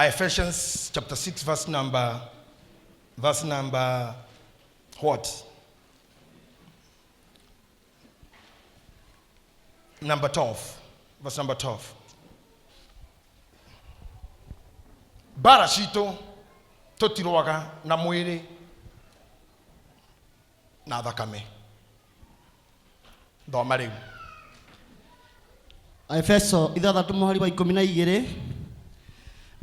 Ephesians chapter 6 verse number what? Number 12. Verse number 12. Mbara citũ tũtirũaga na mwĩrĩ na thakame. Thoma rĩu. Efeso 6 mũhari wa 12.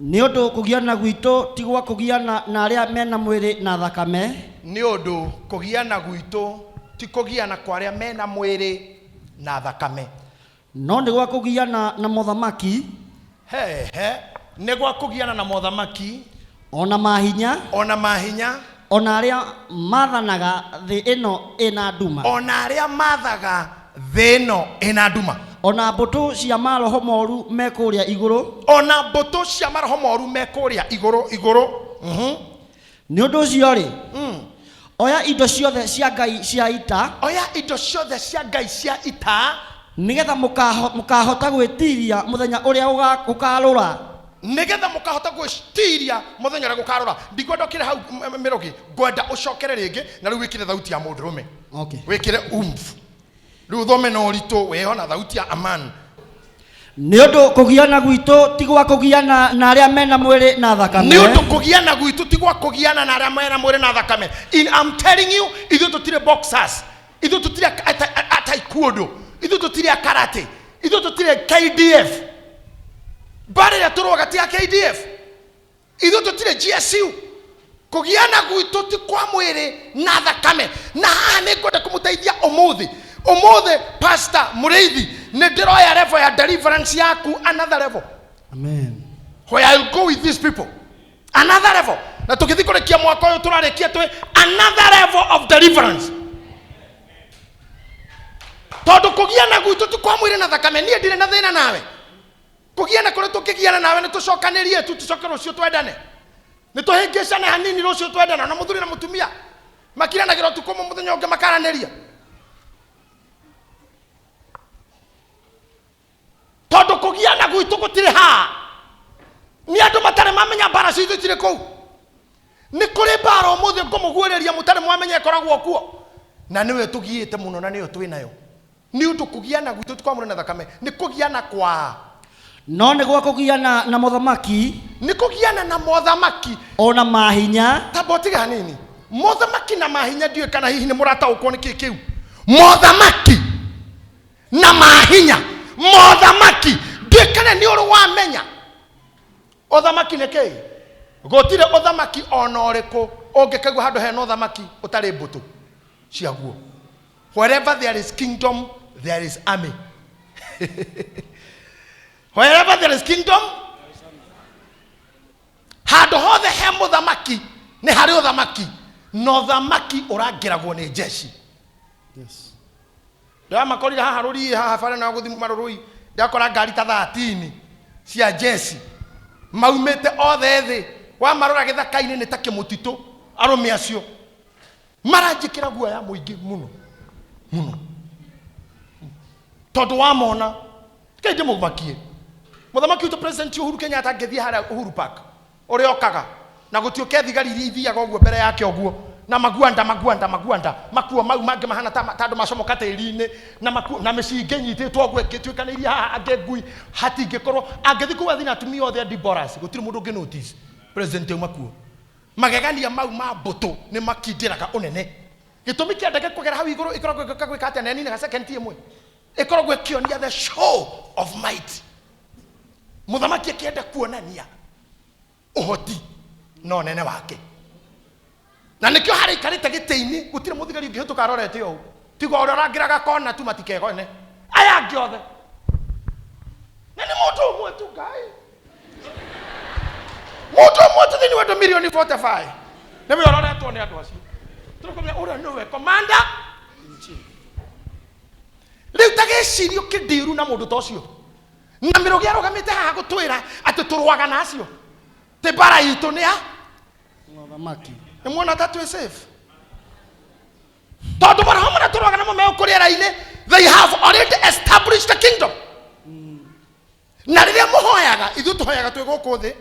Nĩ ũndũ kũgiana gwitũ ti gwa kũgiana na arĩa mena mwĩrĩ na thakame. Nĩ ũndũ kũgiana gwitũ ti kũgiana kwa arĩa mena mwĩrĩ na thakame. No nĩ gwa kũgiana na mothamaki. Hehe, nĩ gwa kũgiana na mothamaki. Ona mahinya. Ona mahinya. Ona arĩa mathanaga thĩ ĩno ĩna nduma. Ona arĩa mathaga thĩ ĩno ĩna nduma. Ona mbũtũ cia maroho moru me kũrĩa igũrũ. Ona mbũtũ cia maroho moru me kũrĩa igũrũ igũrũ. Nĩ ũndũ ũcio rĩ, oya indo ciothe cia Ngai cia ita. Oya indo ciothe cia Ngai cia ita. Nĩgetha mũkahota gwĩtiria mũthenya ũrĩa ũkarũra. Nĩgetha mũkahota gwĩtiria mũthenya ũrĩa gũkarũra. Ndikwenda ũkĩre hau mĩrũgĩ, ngwenda ũcokere rĩngĩ na rĩu wĩkĩre thauti ya mũndũrũme. Okay. Wĩkĩre umf rĩu ũthome na ũritũ wĩho na thauti ya aman. Nĩ ũndũ kũgiana gwitũ ti gwa kũgiana na arĩa mena mwĩrĩ na thakame. Nĩ ũndũ kũgiana gwitũ ti gwa kũgiana na arĩa mena mwĩrĩ na thakame. I'm telling you, ithuĩ tũtirĩ boxers, ithuĩ tũtirĩ taekwondo, ithuĩ tũtirĩ a karate, ithuĩ tũtirĩ KDF. Mbara ĩrĩa tũrũaga ti ya KDF, ithuĩ tũtirĩ GSU. Kũgiana gwitũ ti kwa mwĩrĩ na thakame. Na haha nĩ ngwenda kũmũteithia ũmũthĩ, ũmũthĩ, Pastor Mũrĩithi, nĩ ndĩroya level ya deliverance yaku another level. Amen. Where I'll go with these people another level, na tũgĩthiĩ kũrĩkia mwaka ũyũ tũrarĩkia twĩ another level of deliverance, tondũ kũgiana gwitũ ti kwa mwĩrĩ na thakame. Niĩ ndirĩ na thĩna nawe. Kũgiana kũrĩa tũngĩgiana nawe nĩ tũcokanĩrie tu, tũcoke rũciũ twendane, nĩ tũhĩngĩcane hanini, rũciũ twendane. Na mũthuri na mũtumia makiranagĩra ũtukũ ũmwe, mũthenya ũngĩ makaranĩria, tondũ kũgiana gwitũ gũtirĩ haha. Nĩ andũ matarĩ mamenya mbara citũ itirĩ kũu. Nĩ kũrĩ mbara ũmũthĩ ngũmũguũrĩria mũtarĩ mwamenya ĩkoragwo kuo, na nĩwe tũgiĩte mũno na nĩyo twĩ nayo. Nĩ ũndũ kũgiana gwitũ ti kwa mwĩrĩ na thakame, nĩ kũgiana kwa No nĩ gwa kũgiana na mothamaki. Nĩ kũgiana na mothamaki. Ona mahinya. Tamba ũtige hanini. Mothamaki na mahinya, ndiũĩ kana hihi nĩ mũrataũkwo nĩ kĩ kĩu. Mothamaki na mahinya, mothamaki, ndiũĩ kana nĩ ũrĩ wamenya ũthamaki nĩ kĩĩ. Gũtirĩ ũthamaki ona ũrĩkũ ũngĩkaigua handũ hena ũthamaki ũtarĩ mbũtũ ciaguo. Wherever there is kingdom, there is army. Wherever there is kingdom, handũ hothe he mũthamaki nĩ harĩ ũthamaki, na ũthamaki ũrangĩragwo nĩ jeshi. Ndĩramakorire haha rũriĩ haha bara na gũthi marũrũi, ndakora ngari ta 13 cia jeshi maumĩte othe thĩ. Wamarora gĩthaka-inĩ nĩ ta kĩmũtitũ. Arũme acio maranjĩkĩra guoya mũingĩ mũno mũno, tondũ wamona kĩ ndĩmũmakie. Mũthamaki witũ, President Uhuru Kenyatta, angĩthiĩ harĩa Uhuru Park ũrĩa okaga na gũtiũke thigari iria ithiaga ũguo mbere yake ũguo na maguanda maguanda maguanda makuo mau mangĩ mahana ta andũ macomoka tĩri-inĩ na makuo na mĩcinga ĩnyitĩtwo ũguo ĩngĩtuĩkanĩirie haha angĩ ngui, hatingĩkorwo angĩthiĩ kũu athiĩ na atumia othe a Deborahs, gũtirĩ mũndũ ũngĩ notice president auma kuo. Magegania mau ma mbũtũ nĩ makindĩraga ũnene. Gĩtũmi kĩa ndege kũgera hau igũrũ ĩkoragwo ĩgĩũka gwĩka atĩa na ĩninaga second ĩmwe? Ĩkoragwo ĩkĩonia the show of might. Mũthamaki akĩenda kuonania ũhoti na ũnene wake, na nĩkĩo harĩa aikarĩte gĩtĩ-inĩ gũtirĩ mũthigari ũngĩhĩtũka arorete ũũ, tiga ũrĩa ũrangĩraga kona tu matikegone aya angĩ othe, na nĩ mũndũ ũmwe tu. Ngai, mũndũ ũmwe tu thĩinĩ wa andũ mirioni 45 nĩwe ũroretwo nĩ andũ acio. Tũrĩkũmenya ũrĩa nĩwe commander. Rĩu ta gĩcirio kĩndiru na mũndũ ta ũcio na mĩrũgĩ arũgamĩte haha gũtwĩra atĩ tũrũaga na acio, tĩ mbara itũ nĩ ya Mothamaki. Nĩ muona ta twĩ safe, tondũ maroho marĩa tũrũaga namo me kũrĩera-inĩ, they have already established the kingdom. Na rĩrĩa mũhoyaga, ithuĩ tũhoyaga twĩ gũkũ thĩ.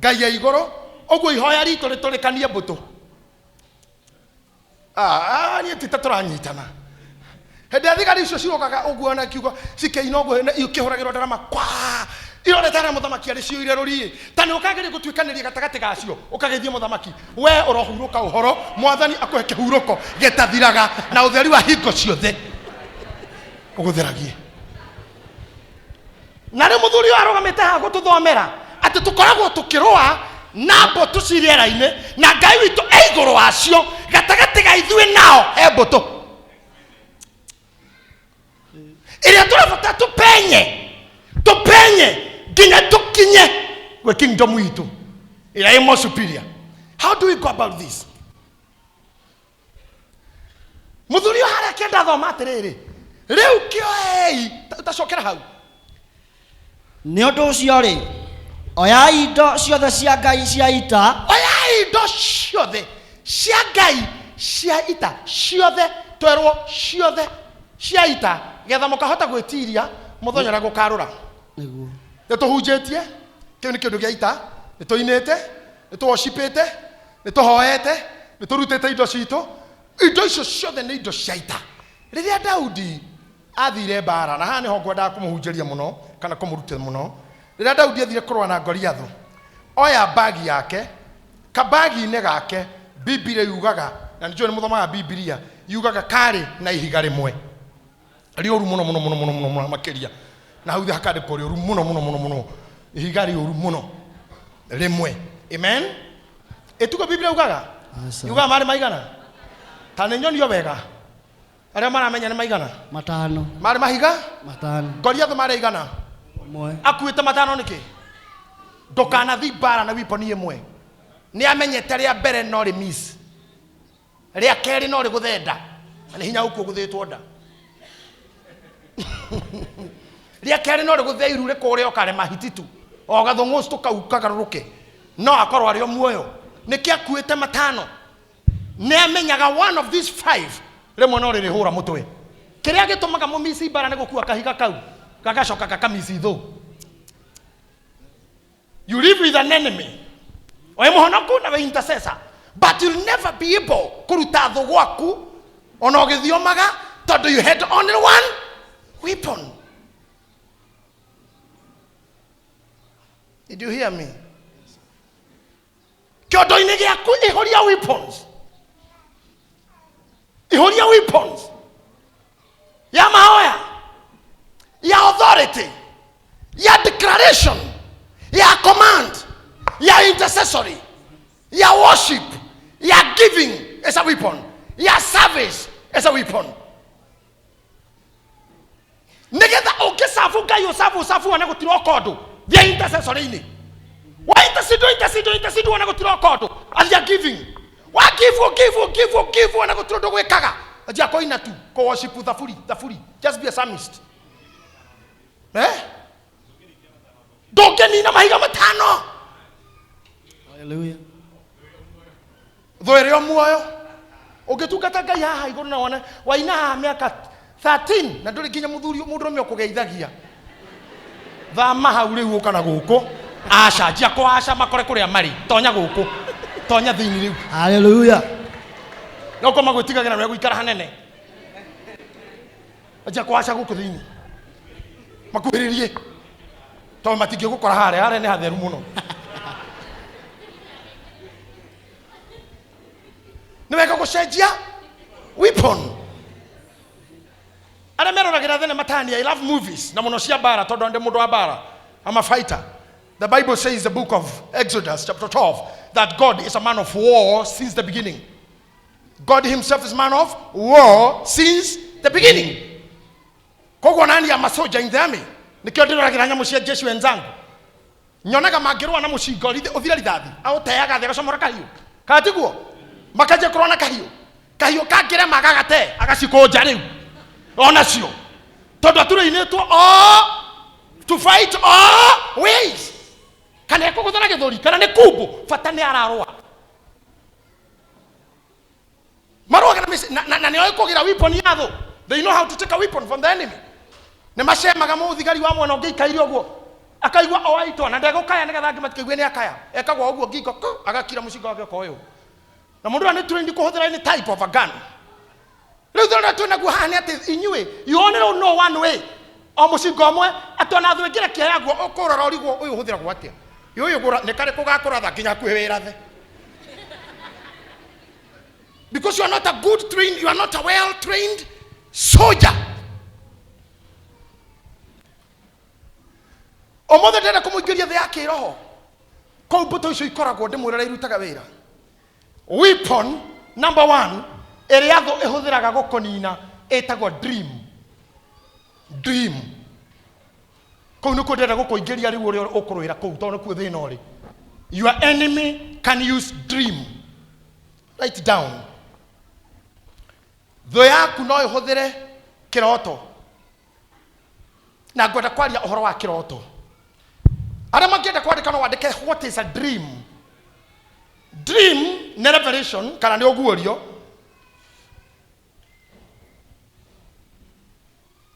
Ngai e igũrũ. Ũguo ihoya ritũ rĩtũrĩkanie mbũtũ. Ah, ah, niĩ ti ta tũranyitana. Hĩndĩ ĩrĩa thigari icio ciũkaga ũguo na kiugo cikĩina ũguo na ikĩhũragĩrwo ndarama kwa irorete harĩa mũthamaki arĩ ciũire rũriĩ ta nĩ ũkageria gũtuĩkanĩria gatagatĩ gacio ũkageithie mũthamaki we ũrohurũka ũhoro mwathani akũhe kĩhurũko gĩtathiraga na ũtheri wa hingo ciothe ũgũtheragie. Na rĩu mũthuri ũyũ arũgamĩte haha gũtũthomera atĩ tũkoragwo tũkĩrũa na mbũtũ ci rĩera-inĩ na Ngai witũ e igũrũ wacio, gatagatĩ ga ithuĩ nao he mbũtũ ĩrĩa tũrabatara tũpenye, tũpenye nginya tũkinye gwĩ kingdom itũ ĩrĩa ĩ more superior. How do we go about this? Mũthuri ũyũ harĩa kĩenda thoma atĩrĩrĩ, rĩu kĩoei, tacokera hau. Nĩ ũndũ ũcio-rĩ, oyai indo ciothe cia Ngai cia ita. Oyai indo ciothe cia Ngai cia ita, ciothe, twerwo ciothe cia ita, getha mũkahota gwĩtiria mũthenya ũrĩa gũkarũra. Nĩguo. Nĩ tũhunjĩtie, kĩu nĩ kĩndũ gĩa ita, nĩ tũinĩte, nĩ tũwoshipĩte, nĩ tũhoete, nĩ tũrutĩte indo citũ. Indo icio ciothe nĩ indo cia ita. Rĩrĩa Daudi athire mbara, na haha nĩho ngwendaga kũmũhunjĩria mũno kana kũmũruta mũno. Rĩrĩa Daudi athire kũrũa na Goliathu, oya mbagi yake, kabagi-inĩ gake Bibilia yugaga, na nĩnjũĩ nĩ mũthomaga Bibilia, yugaga karĩ na ihiga rĩmwe rĩũru mũno mũno mũno mũno mũno mũno makĩria, na hau thĩ hakandĩkwo rĩũru mũno mũno mũno mũno, ihiga rĩũru mũno rĩmwe. Amen. Ĩtugo Bibilia yugaga? Aca. Yugaga marĩ maigana? Ta nĩ nyonio wega. Arĩa maramenya nĩ maigana? Matano. Marĩ mahiga? Matano. Goliathu marĩ aigana? Ũmwe. Akuĩte matano nĩkĩ? Ndũkanathi mbara na weapon ĩmwe. Nĩ amenyete rĩa mbere no rĩ miss. Rĩa kerĩ no rĩgũthe nda. Na nĩ hinya gũkua ũgũthĩtwo nda. Rĩa kerĩ no rĩgũthe iru rĩkũre ũkarema hititu. O gathũng'ũcũ kau kagarũrũke. No akorwo arĩ o muoyo. Nĩkĩ akuĩte matano? Nĩ amenyaga one of these five rĩmwe no rĩrĩhũra mũtwe. Kĩrĩa gĩtũmaga mũmici mbara nĩ gũkua kahiga kau gagacoka gakamici thũ. You live with an enemy. Wĩ mũhonoku na wĩ intercessor, but you'll never be able kũruta thũ gwaku ona ũgĩthiomaga, tondũ you had only one weapon. Did you hear me? Kĩondo-inĩ gĩaku ihũria weapons, ihũria weapons ya mahoya, ya authority, ya declaration, ya command, ya intercessory, ya worship, ya giving is a weapon, ya service is a weapon. Nigetha ũngĩcabu Ngai ũcabu ũcabu wone gũtiroka ũndũ, thiĩ intercessory-inĩ. Wa intercede, intercede, intercede wone gũtiroka ũndũ, anjia giving. Wa give, give, give, give wone gũtirĩ ũndũ gwĩkaga, anjia kũina tu, kũ worship thaburi, thaburi. Just be a psalmist. Ndũngĩnina mahiga matano. Hallelujah. Thũ ĩrĩ o muoyo. Ũngĩtungata Ngai haha igũrũ na wone waina haha mĩaka 13 na ndũrĩ nginya mũthuri mũndũrũme ũkũgeithagia, thama hau rĩu ũka na gũkũ. Aca, njia kũ aca makore kũrĩa marĩ, tonya gũkũ, tonya thĩinĩ rĩu. Hallelujah. No koma gwĩtigagĩra nĩ gũikara hanene. Njia kũ aca gũkũ thĩinĩ, makuhĩrĩrie tondũ matingĩgũkora harĩa, harĩa nĩ hatheru mũno. Nĩ wega gũcenjia weapon. Arĩa meroragĩra thenema tani, I love movies na mũno cia mbara, tondũ ndĩ mũndũ wa mbara. I'm a fighter. The Bible says, the book of Exodus chapter 12, that God is a man of war since the beginning. God himself is man of war since the beginning. Koguo nani ya masoja in the army? Nikio ndĩroragĩra nyamũ cia jeshi wenzangu. Nyonaga mangĩrũa na mũcinga ũthire rithathi, aũteaga thĩ agacomora kahiũ. Kana tiguo? Makanjia kũrũa na kahiũ. Kahiũ kangĩrema agagate, agacikũnja rĩu. Onacio. Tondũ aturĩinĩtwo all to fight all ways. Kana ekũgũthana gĩthũri, kana nĩ kumbu, bata nĩ ararũa. Marũaga na mĩci-, na, na, na nĩoĩ kũgĩra weapon ya thũ. They know how to take a weapon from the enemy. Nĩ macemaga mũthigari wa mwena ũngĩ ikaire ũguo. Akaigua o aitwo na ndegũkaya nĩgetha angĩ matikaigue nĩ akaya. Ekagwo ũguo ngingo kũ, agakira mũcinga wake ũkoywo. Na mũndũ ũrĩa nĩ trained kũhũthĩra any type of a gun. Rĩu thĩna ũrĩa twĩnaguo haha nĩ atĩ inyuĩ you only know one way. O mũcinga ũmwe atĩ ona thũ ĩngĩrekia yaguo ũkũrora ũrigwo ũyũ ũhũthĩragwo atĩa. Ũyũ nĩ karĩkũ gakũratha nginya hakuhĩ wĩrathe. Because you are not a good trained, you are not a well trained soldier. Ũmũthĩ ndĩrenda kũmũingĩria thĩ ya kĩroho. Kũu mbũtũ icio ikoragwo ndĩmwĩre ũrĩa irutaga wĩra. Weapon number one ĩrĩa thũ ĩhũthĩraga gũkũnina ĩtagwo dream. Dream. Kũu nĩkuo ndĩrenda gũkũingĩria rĩu ũrĩa ũkũrũĩra kũu tondũ nĩkuo thĩna ũrĩ. Your enemy can use dream. Write down. Thũ yaku no ĩhũthĩre kĩroto. Na ngwenda kwaria ũhoro wa kĩroto. Arĩa mangĩenda kwandĩka no wandĩke what is a dream. Dream nĩ revelation kana nĩ ũguũrio.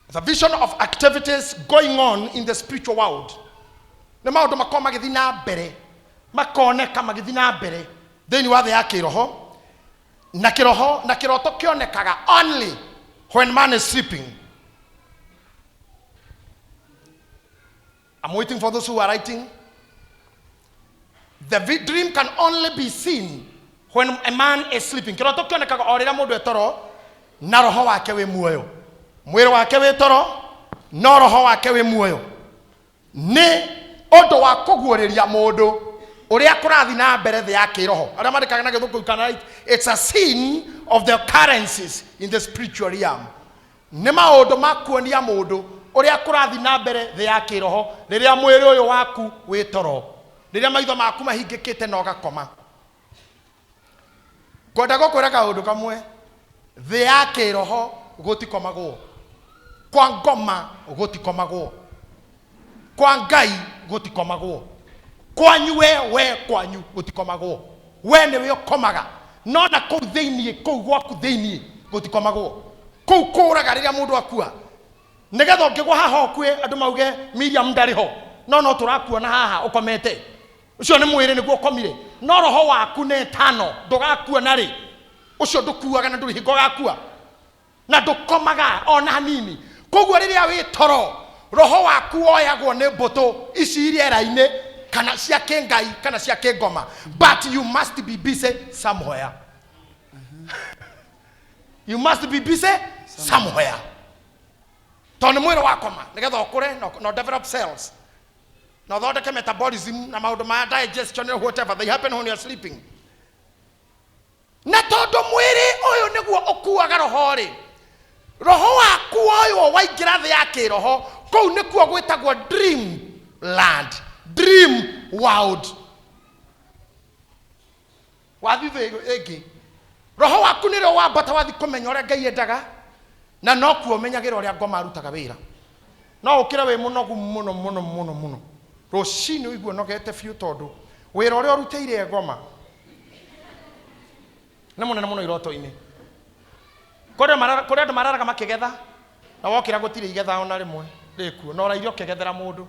The vision of activities going on in the spiritual world. Nĩ maũndũ makoragwo magĩthiĩ na mbere, makoneka magĩthiĩ na mbere thĩinĩ wa thĩ ya kĩroho. Na kĩroho na kĩroto kĩonekaga only when man is sleeping. I'm waiting for those who are writing. The dream can only be seen when a man is sleeping. Kĩroto kĩonekaga o rĩrĩa mũndũ e toro na roho wake wĩ muoyo. Mwĩrĩ wake wĩ toro no roho wake wĩ muoyo. Nĩ ũndũ wa kũguũrĩria mũndũ ũrĩa kũrathiĩ na mbere thĩ ya kĩroho. Arĩa mandĩkaga na Gĩthũngũ, you can write, it's a scene of the occurrences in the spiritual realm. Nĩ maũndũ ma kuonia mũndũ ũrĩa kũrathiĩ na mbere thĩ ya kĩroho rĩrĩa mwĩrĩ ũyũ waku wĩ toro, rĩrĩa maitho maku mahingĩkĩte na ũgakoma. Ngwenda gũkwĩra kaũndũ kamwe, thĩ ya kĩroho gũtikomagwo, kwa ngoma gũtikomagwo, kwa Ngai gũtikomagwo, kwanyu we, we kwanyu gũtikomagwo, we nĩwe ũkomaga, no na kũu thĩiniĩ, kũu gwaku thĩiniĩ gũtikomagwo, kũu kũraga rĩrĩa mũndũ akua, nĩgetha ũngĩgwa haha ũkue andũ mauge Miriam ndarĩ ho, no no tũrakuona haha ũkomete. Ũcio nĩ mwĩrĩ nĩguo ũkomire, no roho waku nĩ eternal, ndũgakua na rĩ. Ũcio ndũkuaga na ndũrĩ hingo ũgakua, na ndũkomaga ona hanini. Koguo rĩrĩa wĩ toro, roho waku woyagwo nĩ mbũtũ ici rĩera-inĩ, kana cia kĩngai kana cia kĩngoma, but you must be busy somewhere. You must be busy somewhere. Tondũ nĩ mwĩrĩ wakoma nĩgetha ũkũre na develop cells, na ũthondeke metabolism na maũndũ ma digestion or whatever they happen when you are sleeping. Na tondũ mwĩrĩ ũyũ nĩguo ũkuaga roho rĩ, roho waku ũyũ waingĩra thĩ ya kĩroho, kũu nĩkuo gwĩtagwo dream land, dream world. Wathiĩ thĩ ĩngĩ, roho waku nĩrĩo wambata wathiĩ kũmenya ũrĩa Ngai endaga, na nokuo ũmenyagĩra ũrĩa ngoma arutaga wĩra. No ũkĩre wĩ mũnogu mũno mũno mũno mũno, rũcinĩ ũigue ũnogete biũ tondũ wĩra ũrĩa ũrutĩire ngoma nĩ mũnene mũno iroto-inĩ. Kũrĩ andũ mararaga makĩgetha, na wokĩra gũtirĩ igetha ona rĩmwe rĩkuo, na ũraire ũkĩgethera mũndũ.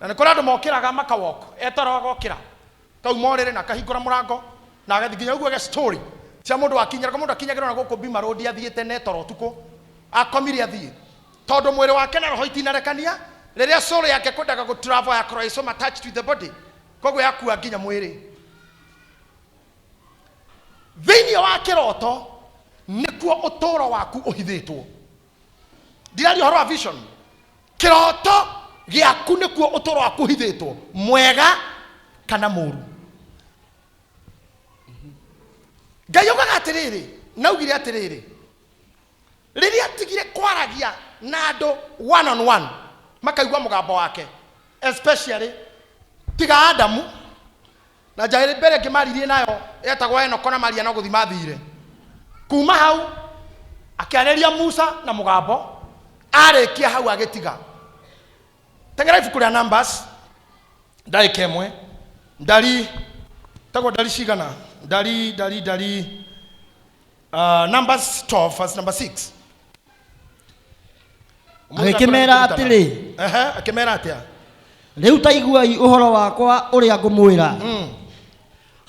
Na nĩ kũrĩ andũ mokĩraga makawalk, etoro agokĩra, kauma ũrĩrĩ na akahingũra mũrango, na agathiĩ nginya ũiguage story cia mũndũ wakinyĩraga, mũndũ akinyagĩra ona gũkũ Bima Road athiĩte na etoro ũtukũ, akomire athiĩ. Tondũ mwĩrĩ wake na roho itinarekania, rĩrĩa soul yake kwendaga gũ travel yakorwo ĩ so attached with the body, koguo yakua nginya mwĩrĩ. Thĩinĩ wa kĩroto nĩkuo ũtũũro waku ũhithĩtwo. Ndiraria ũhoro wa vision. Kĩroto gĩaku nĩkuo ũtũũro waku ũhithĩtwo, mwega kana mũũru. Ngai augaga atĩrĩrĩ, na augire atĩrĩrĩ, rĩrĩa atigire kwaragia na andũ one on one, makaigua mũgambo wake, especially tiga Adamu na njaĩ mbere ĩngĩ maririe nayo yetagwo Enoko na Maria no gũthiĩ mathire. Kuma hau akĩarĩria Musa na mũgambo, arĩkia hau agĩtiga. Teng'era ibuku rĩa Numbers ndagĩka ĩmwe, ndari tagwo ndari cigana, ndari ndari ndari, Numbers 12 verse number 6. Agĩkĩmeera atĩrĩ. Ehe, akĩmera atĩa? Rĩu ta iguai ũhoro wakwa ũrĩa ngũmwĩra.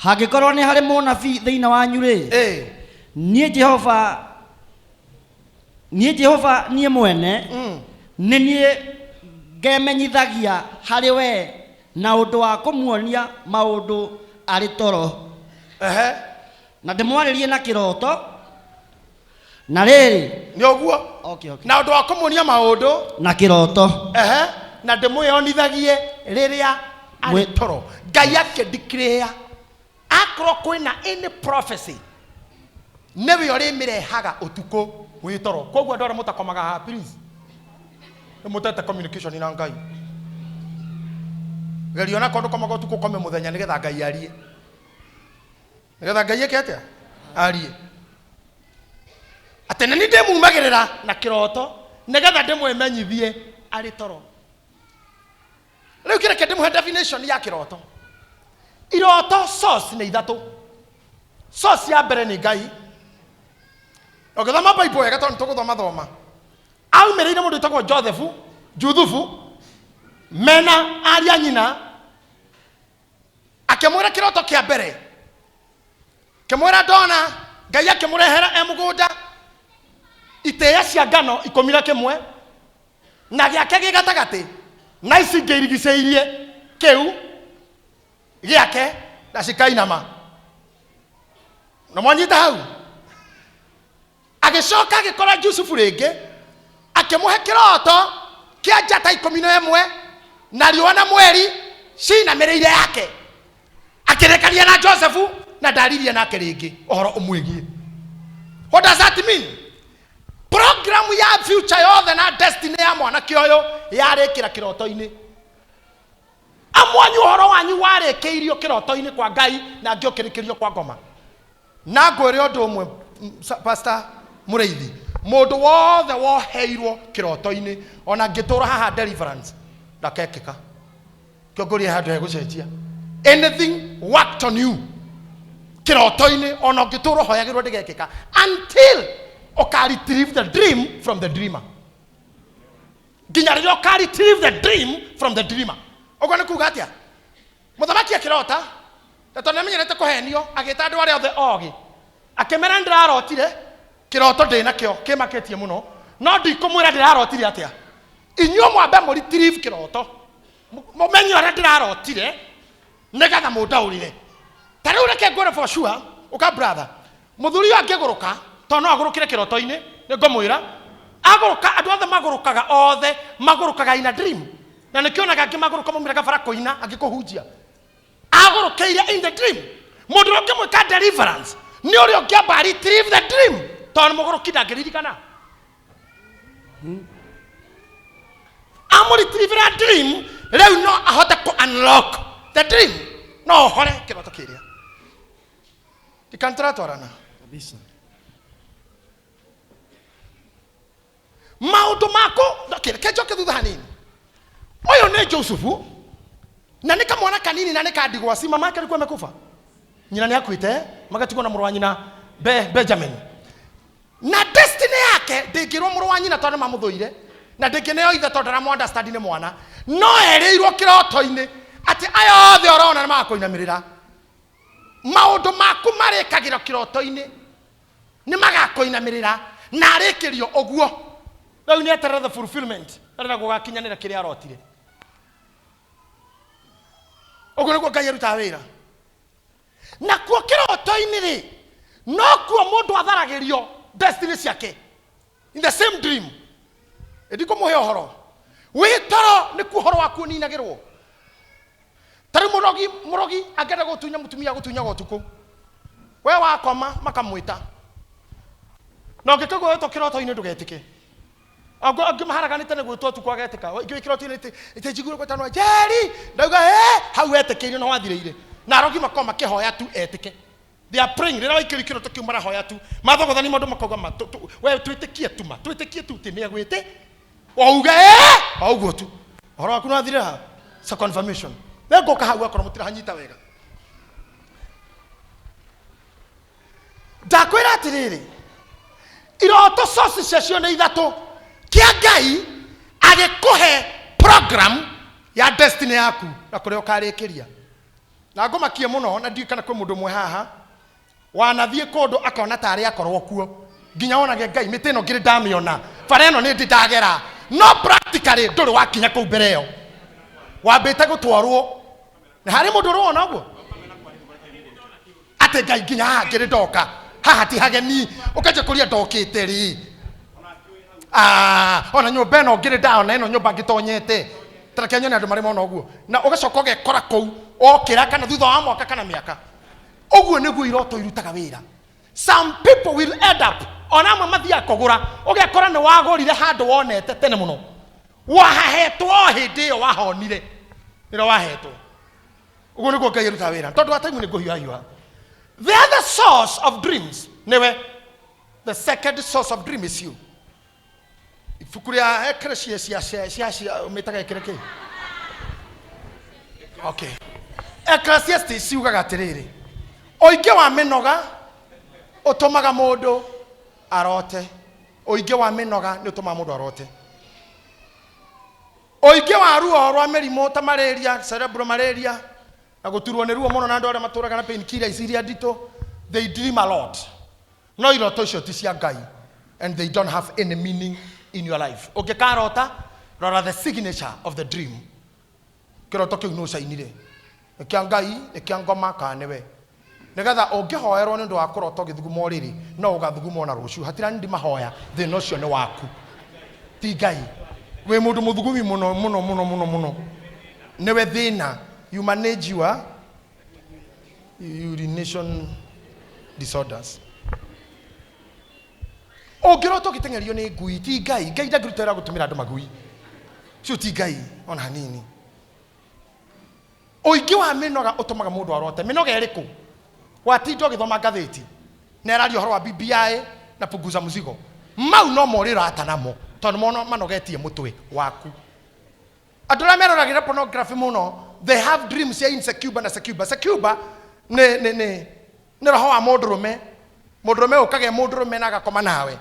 Hangĩkorwo nĩ harĩ mũnabii thĩinĩ wanyu rĩ, niĩ Jehova, niĩ Jehova niĩ mwene, nĩ niĩ ngemenyithagia harĩ we na ũndũ wa kũmuonia maũndũ arĩ toro. Na ndĩmwarĩrie na kĩroto. Na rĩrĩ, Nĩ ũguo. Okay. Na ũndũ wa kũmuonia maũndũ na kĩroto. Na ndĩmwĩonithagie rĩrĩa arĩ toro. Ngai akĩndeclare akorwo kwĩna any prophecy nĩwe ũrĩmĩrehaga ũtukũ wĩ toro. Koguo andũ arĩa mũtakomaga haha, please, nĩ mũtete communication na Ngai. Geria ona korwo ndũkomaga ũtukũ, ũkome mũthenya nĩgetha Ngai arie. Nĩgetha Ngai eke atĩa? Arie. Atĩ nĩ niĩ ndĩmumagĩrĩra na kĩroto nĩgetha ndĩmwĩmenyithie arĩ toro. Rĩu kĩreke ndĩmũhe definition ya kĩroto. Iroto source nĩ ithatũ. Source ya mbere nĩ Ngai. Ũngĩthoma Bible wega tondũ nĩtũgũthoma thoma. Aumĩrĩire mũndũ wĩtagwo Joseph, Juthubu, mena aria nyina, akĩmwĩra kĩroto kĩa mbere. Akĩmwĩra ndona Ngai akĩmũrehera e mũgũnda itĩĩa cia ngano ikũmi na kĩmwe, na gĩake gĩ gatagatĩ, na ici ingĩ irigicĩirie kĩu gĩake na cikainama. Na mwanyita hau? Agĩcoka agĩkora Jusufu rĩngĩ, akĩmũhe kĩroto kĩa njata ikũmi na ĩmwe na riũa na mweri cinamĩrĩire yake. Akĩrekania na Josefu na ndaririe nake rĩngĩ ũhoro ũmwĩgiĩ. What does that mean? Program ya future yothe na destiny ya mwanake ũyũ yarĩkĩra kĩroto-inĩ. Amwanyu ũhoro wanyu warĩkĩirio kĩroto-inĩ kwa Ngai na angĩ ũkĩrĩkĩrio kwa ngoma. Na ngwĩre ũndũ ũmwe, Pastor Mũrĩithi, mũndũ wothe woheirwo kĩroto-inĩ ona ngĩtũra haha deliverance ndakekĩka. Kĩongũrie handũ hegũcenjia. Anything worked on you kĩroto-inĩ ona ũngĩtũra ũhoyagĩrwo ndĩgekĩka until ũka retrieve the dream from the dreamer. Nginya rĩrĩa ũka retrieve the dream from the dreamer. Ũguo nĩ kuga atĩa? Mũthamaki akĩrota, na tondũ nĩamenyerete kũhenio, agĩta andũ arĩa othe ogĩ, akĩmera nĩndĩrarotire kĩroto ndĩ nakĩo kĩmakĩtie mũno, no ndikũmwĩra ndĩrarotire atĩa. Inyuĩ mwambe mũ retrieve kĩroto, mũmenye ũrĩa ndĩrarotire, nĩgetha mũndaũrĩre. Ta rĩu reke ngwĩre for sure, ũka brother, mũthuri ũyũ angĩgũrũka, tondũ no agũrũkĩre kĩroto-inĩ, nĩngũmwĩra, agũrũka, andũ othe magũrũkaga, othe magũrũkaga in a dream. Na nĩkĩonaga angĩ magũrũka maumĩraga bara kũina, angĩ kũhunjia. Agũrũkĩire in the dream. Mũndũ ũrĩa ũngĩmwĩka deliverance nĩ ũrĩa ũngĩamba retrieve the dream, tondũ mũgũrũki ndangĩririkana. Amũretrievera dream, rĩu no ahote kũ unlock the dream, no ũhore kĩroto kĩrĩa. Ndikantũratwarana. Kabisa. Maũndũ maku, okay, reke njoke thutha hanini. Ũyũ nĩ Josefu, na nĩ kamwana kanini na nĩ kandigwa. Si mama yake alikuwa amekufa, nyina nĩ akuĩte, magatigwo na mũrũ wa nyina Benjamin. Na destiny yake ndĩngĩrwo mũrũ wa nyina tondũ nĩmamũthũire, na ndĩngĩneo ithe tondũ ndaramu understand nĩ mwana. No erĩirwo kĩroto-inĩ atĩ aya othe ũrona nĩmagakũinamĩrĩra. Maũndũ maku marĩkagĩrwo kĩroto-inĩ, nĩmagakũinamĩrĩra, na arĩkĩrio ũguo. Rĩu nĩ eterere the fulfillment, arenda gũgakinyanĩra kĩrĩa arotire. Ũguo nĩguo Ngai arutaga wĩra. Nakuo kĩroto-inĩ rĩ, nokuo mũndũ atharagĩrio destiny ciake in the same dream. Ndikũmũhe ũhoro wĩ toro, nĩkuo ũhoro waku ũninagĩrwo. Ta rĩu mũrogi angĩenda gũtunya mũtumia, gũtunyaga ũtukũ, we wakoma makamwĩta, na ũngĩkĩgwa wĩtwo kĩroto-inĩ ndũgetĩke. Angĩ maharaganĩte nĩ gwĩtwo ũtukũ agetĩka. Ingĩ wĩ kĩroto-inĩ ĩtĩ njiguire gwĩtanwo Njeri, ndauga ĩ, hau wetĩkĩire na wathirĩire. Na arogi makorwo makĩhoya tu etĩke. They are praying. Rĩrĩa waikĩrio kĩroto kĩu marahoya tu. Mathogothani maũndũ makauga ma, we twĩtĩkie tu ma, twĩtĩkie tu atĩ nĩ agwĩte. Wauge ĩ, o ũguo tu. Ũhoro waku nĩwathirĩra hau. It's a confirmation. Nĩ ngũka hau akorwo mũtirahanyita wega. Ndakwĩra atĩrĩrĩ, iroto source ciacio nĩ ithatũ. Kĩa Ngai, Agĩkũhe program ya destiny yaku na kũrĩa ũkarĩkĩria. Na ngũmakie mũno, na ndiũĩ kana kwĩ mũndũ ũmwe haha wanathiĩ kũndũ akona tarĩ akorwo kuo, nginya wonage Ngai mĩtĩ ĩno ngĩrĩ ndamĩona, bara ĩno nĩ ndĩ ndagera, no practically ndũrĩ wakinya kũu mbere ĩyo, wambĩte gũtwarwo. Na harĩ mũndũ ũrĩwona ũguo atĩ Ngai nginya haha ngĩrĩ ndoka, haha ti hageni, ũkanjia kũria ndokĩte rĩ? Ah, ona nyũmba ĩno ngĩrĩ ndaona, ĩno nyũmba ngĩtonyete, tareke nyone andũ marĩ mona ũguo, na ũgacoka ũgekora kũu okĩra kana thutha wa mwaka kana mĩaka. Ũguo nĩguo iroto irutaga wĩra. Some people will end up, ona amwe mathiaga kũgũra, ũgekora nĩ wagũrire handũ wonete tene mũno, wahahetwo o hĩndĩ ĩyo wahonire, nĩrĩo wahetwo. Ũguo nĩguo Ngai arutaga wĩra. Tondũ wa time nĩ ngũhiũhahiũha. The other source of dreams nĩwe. The second source of dream is you. Ibuku rĩa Ecclesiastes cia cia cia mĩtaga ĩkĩrĩ kĩ? Okay. Ecclesiastes ciugaga atĩrĩrĩ, ũingĩ wa mĩnoga ũtũmaga mũndũ arote. Ũingĩ wa mĩnoga nĩ ũtũmaga mũndũ arote. Ũingĩ wa ruo rwa mĩrimũ ta malaria, cerebral malaria, na gũturwo nĩ ruo mũno, na andũ arĩa matũraga na pain killers iria nditũ, they dream a lot. No iroto icio ti cia Ngai and they don't have any meaning in your life. Ũngĩkarota, rora the signature of the dream. Kĩroto kĩu nũ ũcainire? Nĩ kĩa Ngai, nĩ kĩa ngoma, kana nĩwe? Nĩgetha ũngĩhoerwo nĩ ũndũ wa kũrota ũgĩthuguma ũrĩrĩ, no ũgathuguma ona rũciũ. Hatirani mahoya, thĩna ũcio nĩ waku, ti Ngai. Wĩ mũndũ mũthugumi mũno mũno mũno mũno mũno, nĩwe thĩna. You manage your urination disorders. Ũngĩrota ũgĩteng'erio nĩ ngui, ti Ngai. Ngai ndangĩruta wĩra wa gũtũmĩra andũ magui, ũcio ti Ngai ona hanini. Ũingĩ wa mĩnoga ũtũmaga mũndũ arote. Mĩnoga ĩrĩkũ? Watinda ũgĩthoma ngathĩti na ĩraria ũhoro wa BBI na punguza mzigo, mau no mo ũrĩrata namo, tondũ mo manogetie mũtwe waku. Andũ arĩa meroragĩra pornography mũno, they have dreams cia insecure na succubus. Succubus nĩ nĩ nĩ nĩ roho wa mũndũrũme, mũndũrũme ũkaga mũndũrũme na agakoma nawe,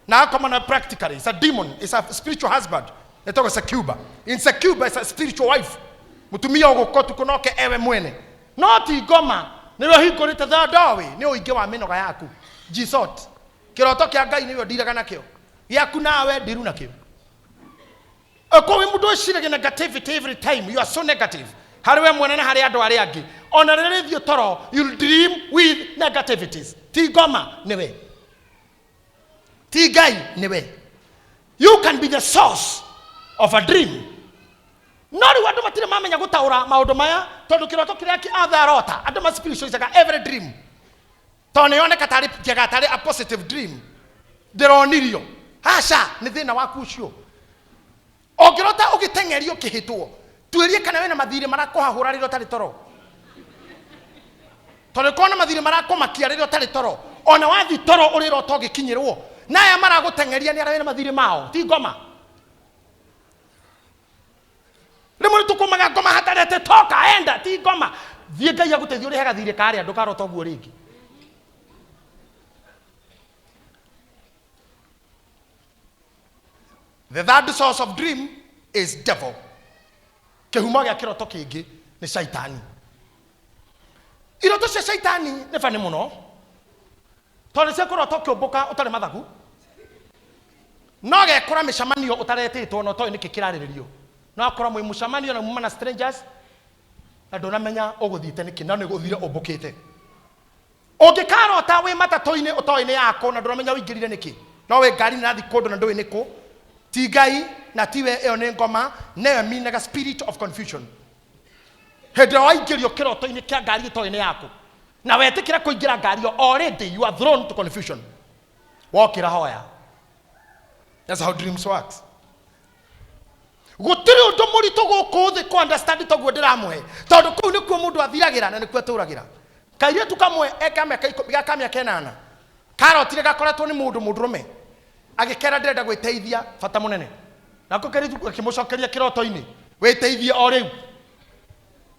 na agakoma nawe practically. It's a demon, it's a spiritual husband, ĩtagwo succubus. Insecure is a spiritual wife, mũtumia ũgũka ũtukũ noke ewe mwene, no ti ngoma. Nĩwe ũhingũrĩte the doorway nĩ ũingĩ wa mĩnoga yaku. Jisot kĩroto kĩa Ngai nĩwe ndiraga nakĩo, gĩaku nawe ndiru nakĩo. Okorwo wĩ mũndũ wĩciragia negativity every time, you are so negative harĩ we mwene na harĩ andũ arĩa angĩ, ona rĩrĩa rĩthiĩ toro you'll dream with negativities. Ti ngoma, nĩwe, ti Ngai, nĩwe. You can be the source of a dream. No rĩu andũ matirĩ mamenya gũtaũra maũndũ maya, tondũ kĩroto kĩrĩa othe arota, andũ ma spiritualizaga every dream, tondũ nĩ yoneka tarĩ njega, tarĩ a positive dream ndĩronirio. Aca, nĩ thĩna waku ũcio. Ũngĩrota ũgĩteng'erio ũkĩhĩtwo, tuĩrie kana wĩna mathirĩ marakũhahũra rĩrĩa ũtarĩ toro, tondũ korwo na mathirĩ marakũmakia rĩrĩa ũtarĩ toro, ona wathi toro ũrĩrota ũgĩkinyĩrwo na aya maragũteng'eria nĩ arĩa wĩna mathirĩ mao, ti ngoma. Rĩmwe nĩ tũkũmaga ngoma hatarĩ atĩ toka enda, ti ngoma. Thiĩ Ngai agũteithie ũrĩhe gathirĩ karĩa, ndũkarota ũguo rĩngĩ. The third source of dream is devil. Kĩhumo gĩa kĩroto kĩngĩ nĩ shaitani. Iroto cia shaitani nĩ bani mũno, tondũ cia kũrota ũkĩũmbũka ũtarĩ mathagu, no gekora mĩcemanio ũtaretĩtwo na ũtoĩ nĩkĩ kĩrarĩrĩrio, no akora mwĩ mũcemanio na muma na strangers na ndũnamenya ũgũthiĩte nĩkĩ, no nĩ ũthire ũmbũkĩte. Ũngĩkarota wĩ matatũ-inĩ ũtoĩ nĩ yakũ na ndũramenya ũingĩrire nĩkĩ, no wĩ ngari nĩrathiĩ kũndũ na ndũĩ nĩkũ, ti Ngai na tiwe, ĩyo nĩ ngoma, na ĩyo minaga spirit of confusion. Hĩndĩ ĩrĩa waingĩrio kĩroto-inĩ kĩa ngari ĩtoĩ nĩ yaku na wetĩkĩra kũingĩra ngari ĩyo, already you are thrown to confusion. Wokĩra hoya. That's how dreams works. Gũtirĩ ũndũ mũritũ gũkũ thĩ kũ understand toguo ndĩramũhe, tondũ kũu nĩkuo mũndũ athiragĩra na nĩkuo atũragĩra. Kairĩtu kamwe eka mĩaka ikũmi, ga mĩaka ĩnana, karotire gakoretwo nĩ mũndũ mũndũrũme agĩkera ndĩrenda gwĩteithia bata mũnene, nako kairĩtu gakĩmũcokeria kĩroto-inĩ, wĩteithie o rĩu,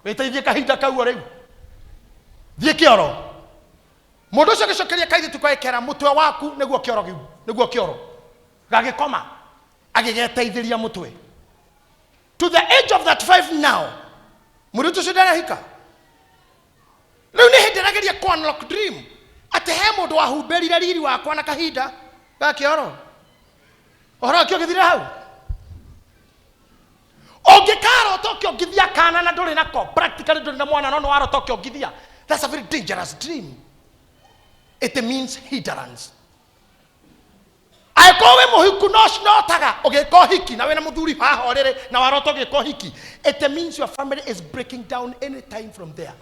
wĩteithie kahinda kau o rĩu, thiĩ kĩoro. Mũndũ ũcio agĩcokeria kairĩtu gagĩkera mũtwe waku nĩguo kĩoro kĩu, nĩguo kĩoro. Gagĩkoma. Agĩgeteithĩria mũtwe. To the age of 35 now, mũirĩtu ũcio ndarahika. Rĩu nĩ hĩndĩ ĩrageria kũ unlock dream atĩ he mũndũ wahumbĩrire riri wakwa na kahinda ga kĩoro. Ũhoro wakĩo ũgĩthirĩra hau. Ũngĩkarota ũkĩongithia kana na ndũrĩ nako, practically ndũrĩ na mwana no nĩ warota ũkĩongithia, that's a very dangerous dream. It means hindrance. Angĩkorwo wĩ mũhiku no notaga ũgĩka ũhiki na wĩna mũthuri haha ũrĩrĩ na warota ũgĩka ũhiki, it means your family is breaking down any time from there.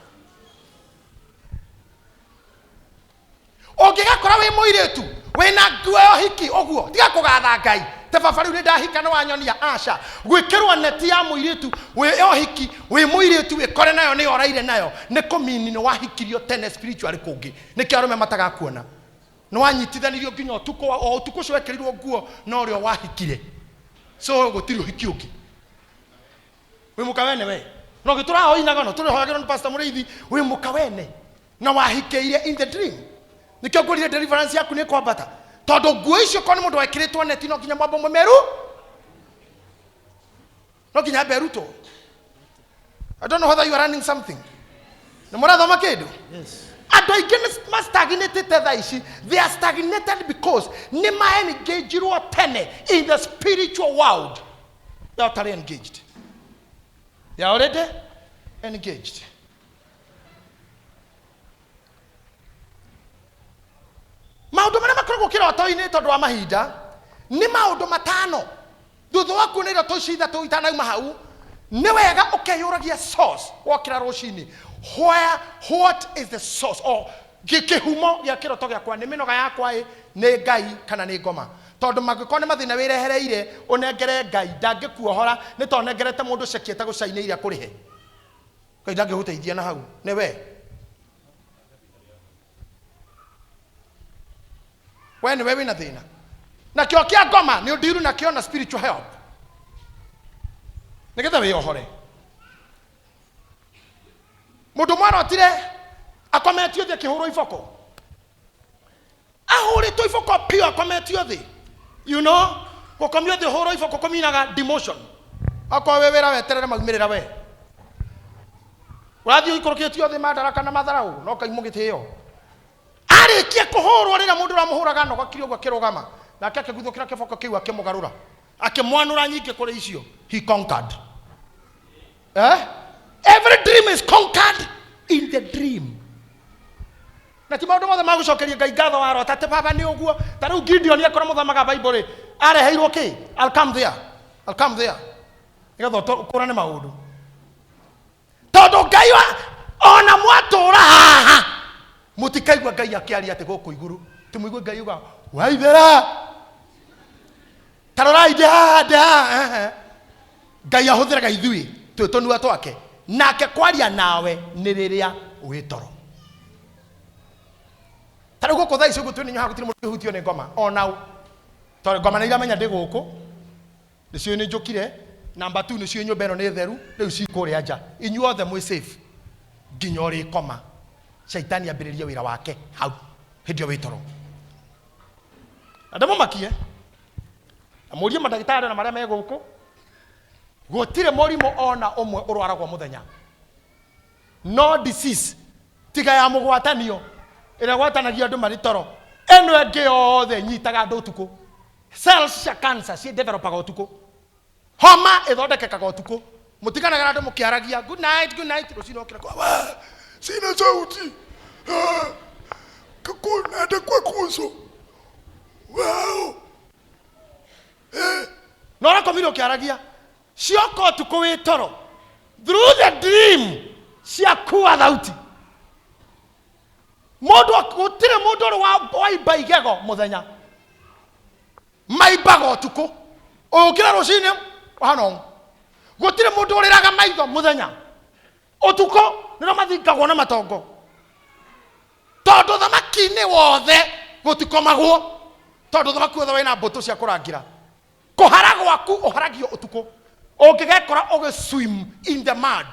Ũngĩgakora wĩ mũirĩtu wĩna nguo ya ũhiki ũguo, tiga kũgatha Ngai te baba rĩu nĩ ndahika nĩ wanyonia, aca. Gwĩkĩrwo neti ya mũirĩtu wĩ ũhiki wĩ mũirĩtu wĩkore nayo nĩ oraire nayo nĩ kũmini nĩ wahikirio tene spiritually kũngĩ, nĩkĩo arũme matagakuona. Nĩ wanyitithanirio nginya ũtukũ o ũtukũ ũcio wekĩrirwo nguo na ũrĩa wahikire, so gũtirĩ ũhiki ũngĩ. Wĩ mũka wene we no gĩtũrahoinaga no tũrĩhoyagĩrwo nĩ Pastor Mũrĩithi, wĩ mũka wene na wahikĩire in the dream. Nĩkĩo ngwĩrire deliverance yaku nĩ kwambata, tondũ nguo icio korwo nĩ mũndũ wekĩrĩtwo neti no nginya mwambo mũmeru, no nginya ambe arutwo. I don't know whether you are running something. Nĩ mũrathoma kĩndũ? Yes. Andũ aingĩ nĩ mastagnated thaa ici. They are stagnated because nĩ ma-engagirwo tene in the spiritual world. They are already engaged. They are already engaged. Maũndũ marĩa makoragwo kĩroto-inĩ tondũ wa mahinda nĩ maũndũ matano. Thutha wa kuona iroto ici ithatũ itanauma hau, nĩ wega ũkeyũragia source wokĩra rũcinĩ. Where, what is the source? Or kĩhumo gĩa kĩroto gĩakwa nĩ mĩnoga yakwa ĩ, nĩ Ngai kana nĩ ngoma? Tondũ mangĩkorwo nĩ mathĩna wĩrehereire, ũnengere Ngai, ndangĩkuohora nĩ tondũ ũnengerete mũndũ ceki etagũcainĩire akũrĩhe. Ngai ndangĩgũteithia na hau, nĩ we. We nĩwe wĩna thĩna. Nakĩo kĩa ngoma nĩ ũndiru nakĩo na spiritual help. Nĩgetha wĩohore. Mũndũ mwarotire akometio thĩ akĩhũrwo iboko. Ahũrĩtwo iboko piũ akometio thĩ. You know, gũkomio thĩ ũhũrwo iboko kũminaga demotion. Okorwo wĩ wĩra weterere maumĩrĩra we. Ũrathiĩ ũikũrũkĩtio thĩ mandaraka na matharaũ no kaimũ gĩtĩo. Arĩkia kũhũrwo rĩrĩa mũndũ ũramũhũraga anogokire ũguo akĩrũgama, nake akĩguthũkĩra kĩboko kĩu akĩmũgarũra, akĩmwanũra nyingĩ kũrĩ icio. He conquered. Every dream is conquered in the dream. Na ti maũndũ mothe ma gũcokeria Ngai ngatho warota atĩ baba nĩ ũguo. Ta rĩu Gideon akorwo mũthamaga Bible rĩ, areheirwo kĩ? I'll come there. I'll come there. Nĩgetha ũkũrane maũndũ. Tondũ Ngai wa ona mwatũra haha mũtikaigua Ngai akĩaria atĩ gũkũ igũrũ, tũmũigue Ngai uga waithera ta rorai ndĩ haha, ndĩ haha. Ehe. Ngai ahũthĩraga ithuĩ twĩ tũnua twake, nake kwaria nawe nĩ rĩrĩa wĩ toro. Ta rĩu gũkũ thaa ici ũguo twĩ nĩ haha gũtirĩ mũndũ ũhutio nĩ ngoma ona ũ, tondũ ngoma nĩ iramenya ndĩ gũkũ, nĩcio nĩ njũkire. Namba 2 nĩcio nyũmba ĩno nĩ theru, rĩu ci kũrĩa nja, inyuothe mwĩ safe nginya ũrĩkoma. Shaitani ambĩrĩrie wĩra wake hau hĩndĩ ĩyo wĩ toro. Na ndĩmũmakie na mũrie mandagĩtarĩ na marĩa me gũkũ, gũtirĩ mũrimũ ona ũmwe ũrwaragwo mũthenya. No disease tiga ya mũgwatanio ĩrĩa ĩgwatanagia andũ marĩ toro, ĩno ĩngĩ yothe ĩnyitaga andũ ũtukũ. Cells cia cancer ci developaga ũtukũ, homa ĩthondekekaga ũtukũ. Mũtiganaga na andũ mũkĩaragia good night, good night, rũcinĩ ũkĩra kwa we sina sauti, naenda kwa kuso wao. Na ũrakomire ũkĩaragia cioka ũtukũ wĩ toro, through the dream ciakua thauti. Mũndũ gũtirĩ mũndũ ũrĩ waimba igego mũthenya, maimbaga ũtukũ. Ũkĩra rũcinĩ ũhana ũũ. Gũtirĩ mũndũ ũrĩraga maitho mũthenya, ũtukũ nĩrĩo mathingagwo na matongo, tondũ thamaki-inĩ wothe gũtikomagwo, tondũ thamaki wothe wĩna mbũtũ cia kũrangĩra. Kũhara gwaku ũharagio ũtukũ. Ũngĩgekora ũgĩ swim in the mud,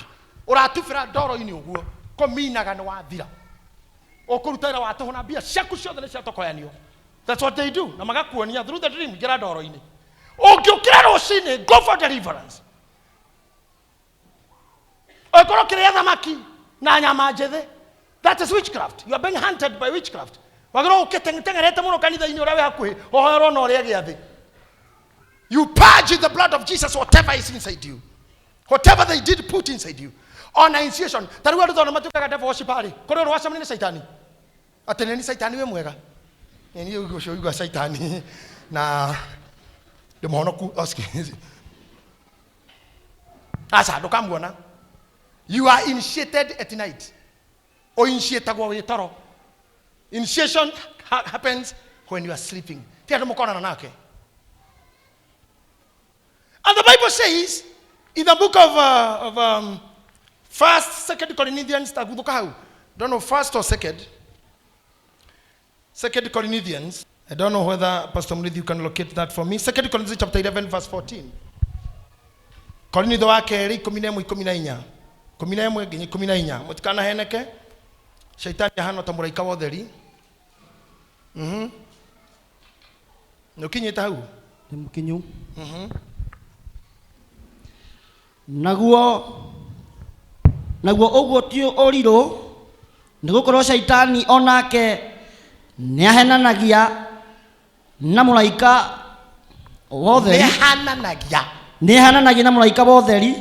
ũratubĩra ndoro-inĩ ũguo, kũminaga nĩ wathira. Ũkũruta wĩra wa tũhũ na mbia ciaku ciothe nĩ ciatokoyanio. That's what they do. Na magakuonia through the dream, ingĩra ndoro-inĩ. Ũngĩũkĩra rũcinĩ, go for deliverance. Ũngĩkorwo ũkĩrĩa thamaki na nyama njĩthĩ, that is witchcraft. You are being hunted by witchcraft. Wagĩrĩirwo ũkĩteng'erete mũno kanitha-inĩ ũrĩa wĩ hakuhĩ, ũhoerwo na ũrĩe gĩathĩ. You purge in the blood of Jesus whatever is inside you, whatever they did put inside you on initiation. Ta rĩu andũ tondũ matuĩkaga devil worshiper rĩ, kũrĩ ũrũ wacemania nĩ caitani atĩ nĩ ni caitani wĩ mwega, nĩ niĩ ũcio ũigua caitani na ndĩ mũhonoku. Oh, excuse. Aca, ndũkamuona. You are initiated at night. Ũinitiatagwo wĩ toro. Initiation happens when you are sleeping. Ti andũ mũkonana nake. And the Bible says in the book of First, Second Corinthians, taguthuka hau. Don't know, first or second. Second Corinthians. I don't know whether Pastor Murithi, you can locate that for me. Second Corinthians chapter 11 verse 14. Korinitho wa kerĩ 11 14, 11 nginya 14. Mũtikanaheneke, shaitani ahana ta mũraika wa ũtheri. Nĩ ũkinyĩte hau? Nĩ mũkinyu. Naguo ũguo ti ũrirũ, nĩ gũkorwo caitani onake nĩ ahenanagia na mũraika wa ũtheri. Nĩhananagia. Nĩ ahananagia na mũraika wa ũtheri.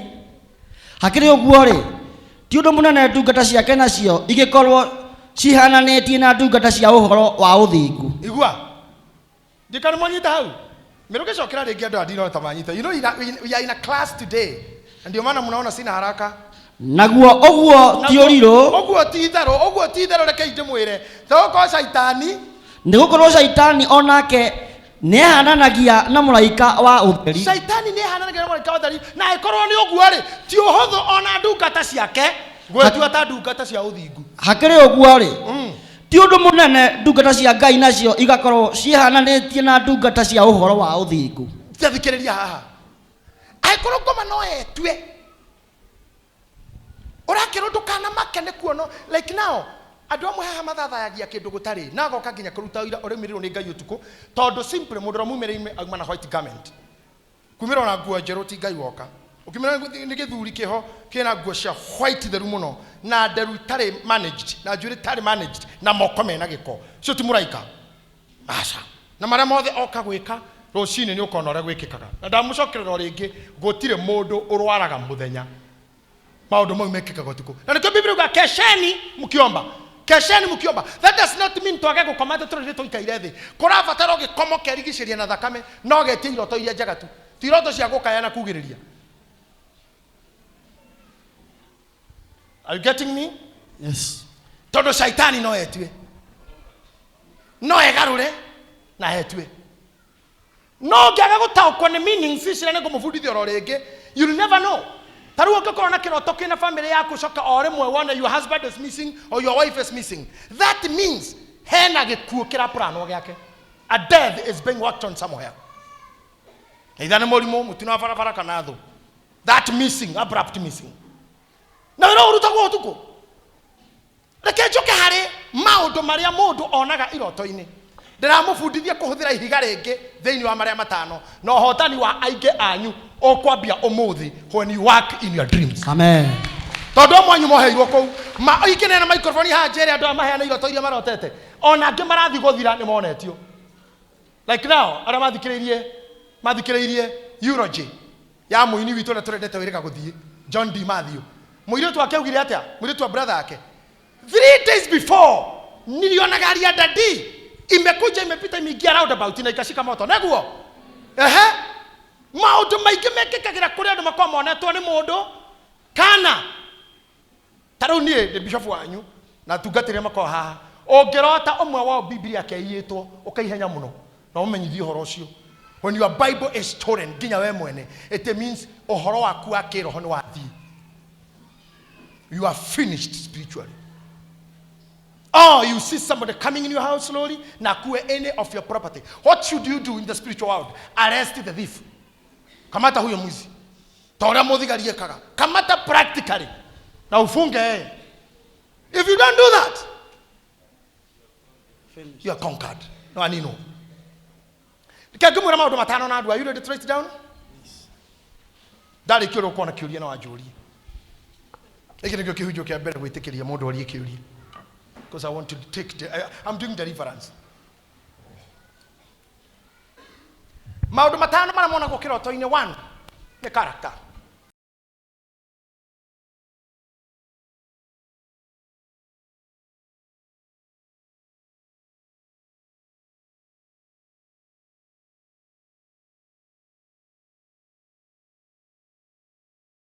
Hakĩrĩ ũguo rĩ, ti ũndũ mũnene ndungata ciake nacio igĩkorwo cihananĩtie na ndungata cia ũhoro wa ũthingu. Igua, ndikana mwanyita hau mĩrũgĩcokera rĩngĩ. Andũ andino ta manyita. You know, we are in a class today na ndio maana mnaona sina haraka. Naguo ũguo ti ũrirũ. Ũguo ti itherũ, ũguo ti itherũ. Reke ndĩmwĩre, togũkorwo caitani Nĩ gũkorwo caitani onake nĩ ahananagia na mũraika wa ũtheri. Caitani nĩ ahananagia na mũraika wa ũtheri, na angĩkorwo nĩ ũguo rĩ, ti ũhũthũ ona ndungata ciake gwĩtua ta ndungata cia ũthingu. Hakĩrĩ ũguo rĩ, ti ũndũ mũnene ndungata cia Ngai nacio igakorwo ciĩhananĩtie na ndungata cia ũhoro wa ũthingu. Thikĩrĩria haha, angĩkorwo ngoma no etue, ũrakĩrwo ndũkanamake nĩ kuono. Like now, andũ amwe haha mathathayagia kĩndũ gũtarĩ na agoka nginya kũruta ũira ũrĩmĩrĩrwo nĩ Ngai ũtukũ, tondũ simply mũndũ ũrĩa mumĩrĩire auma na white garment, kumĩrwo na nguo njerũ ti Ngai woka. Ũkĩmĩra nĩ gĩthuri kĩho kĩna nguo cia white theru mũno na nderu itarĩ managed na njuĩrĩ itarĩ managed na moko mena gĩko, ũcio ti mũraika, aca. Na marĩa mothe oka gwĩka rũcinĩ nĩ ũkona ũrĩa gwĩkĩkaga. Na ndamũcokerera o rĩngĩ, gũtirĩ mũndũ ũrwaraga mũthenya. Maũndũ mau mekĩkaga ũtukũ, na nĩkĩo Biblia yuga kesheni mkiomba, kesheni mkiomba. That does not mean twage gũkoma atĩ tũrĩrĩ tũikaire thĩ. Kũrabatara ũgĩkoma ũkerigicĩria na thakame no getie iroto iria njega tu, ti iroto cia gũkaya na kugĩrĩria. Are you getting me? Yes. Tondũ caitani no etue, no egarũre na etue. No ũngĩaga gũtaũkwo nĩ meanings ici, na nĩngũmũbundithia oro rĩngĩ, you'll never know. Ta rĩu ũngĩkorwo na kĩroto kĩna family yaku, coka o rĩmwe wone your husband is missing or your wife is missing, that means hena gĩkuũ kĩraplanwo gĩake. A death is being worked on somewhere, either nĩ mũrimũ, mũtino wa barabara kana thũ. That missing, abrupt missing, na wĩra ũrutagwo ũtukũ. Reke njoke harĩ maũndũ marĩa mũndũ onaga iroto-inĩ. Ndĩramũbundithia kũhũthĩra ihiga rĩngĩ thĩinĩ wa marĩa matano, na ũhotani wa aingĩ anyu ũkwambia ũmũthĩ when you work in your dreams. Amen. Tondũ amwe anyu moheirwo kũu ma ingĩ nena microphone haha njĩre andũ aya maheana iroto iria marotete, ona angĩ marathiĩ gũthira nĩ monetio. Like now, arĩa mathikĩrĩirie eulogy ya mũini witũ ũrĩa tũrendete wĩrĩga gũthiĩ, John D Matthew, mũirĩtu wake augire atĩa? Mũirĩtu wa brother yake, 3 days before, niliona gari ya daddy imekuja, imepita, imeingia roundabout na ikashika moto. Neguo ehe, maũndũ maingĩ mekĩkagĩra kũrĩ andũ makorwo monetwo nĩ mũndũ kana ta rĩu niĩ ndĩ bishop wanyu na tungatĩre makorwo haha. Ũngĩrota ũmwe wao Biblia akeiyĩtwo, ũkaihenya mũno na ũmenyithie ũhoro ũcio. When your Bible is stolen, nginya we mwene, it means ũhoro waku wa kĩroho nĩ wathiĩ. You are finished spiritually. Or you see somebody coming in your house slowly na akue any of your property, what should you do in the spiritual world? Arrest the thief. Kamata huyo mwizi ta ũrĩa mũthigari ekaga. Kamata practically na ufunge yeye. If you don't do that, you are conquered. No anino. Reke ngĩmwĩra maũndũ matano na andũ. Are you ready to write down? Ndarĩkia ũrĩa ũkona kĩũria no anjũrie. Gĩkĩ nĩkĩo kĩhunjio kĩa mbere gwĩtĩkĩria mũndũ orie kĩũria. Because I want to take the, I'm doing deliverance. Maũndũ matano marĩa monagwo kĩroto-inĩ. One nĩ character.